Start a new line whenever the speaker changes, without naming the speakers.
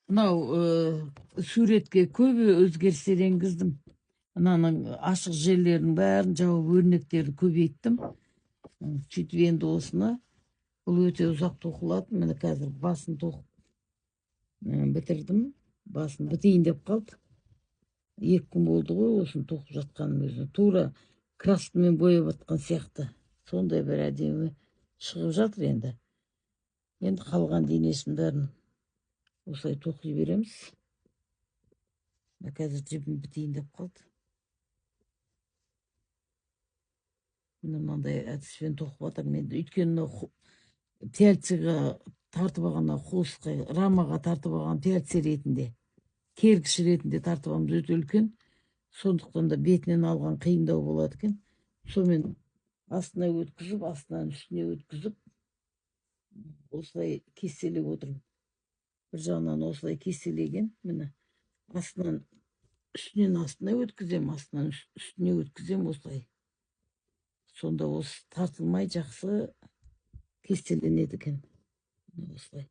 Мынау суретке көп өзгерістер енгіздім. Мынаның ашық жерлерінің бәрін жауып, өрнектерді көбейттім. Сөйтіп енді осыны, бұл өте ұзақ тоқылады. Міне, қазір басын тоқып бітірдім. Басын бітейін деп қалды. 2 күн болды ғой осыны тоқып жатқаным өзі. Тура краскамен бояп жатқан сияқты. Сондай бір әдемі шығып жатыр енді. Енді қалған денесінің бәрін осылай тоқи береміз. Мына қазір жібім бітейін деп қалды. Міне, мынандай әдіспен тоқып жатырмын енді. Өйткені мынау пяльцыға тартып алған, мынау холстқа, рамаға тартып алған, пяльцы ретінде, кергіш ретінде тартып алғанымыз өте үлкен. Сондықтан да бетінен алған қиындау болады екен. Сонымен астына өткізіп, астынан үстіне өткізіп, осылай кестелеп отырмын. Бір жағынан осылай кестелеген, міне, астынан үстінен астына өткіземін, астынан үстіне өткіземін осылай. Сонда осы тартылмай, жақсы кестеленеді екен. Міне, осылай.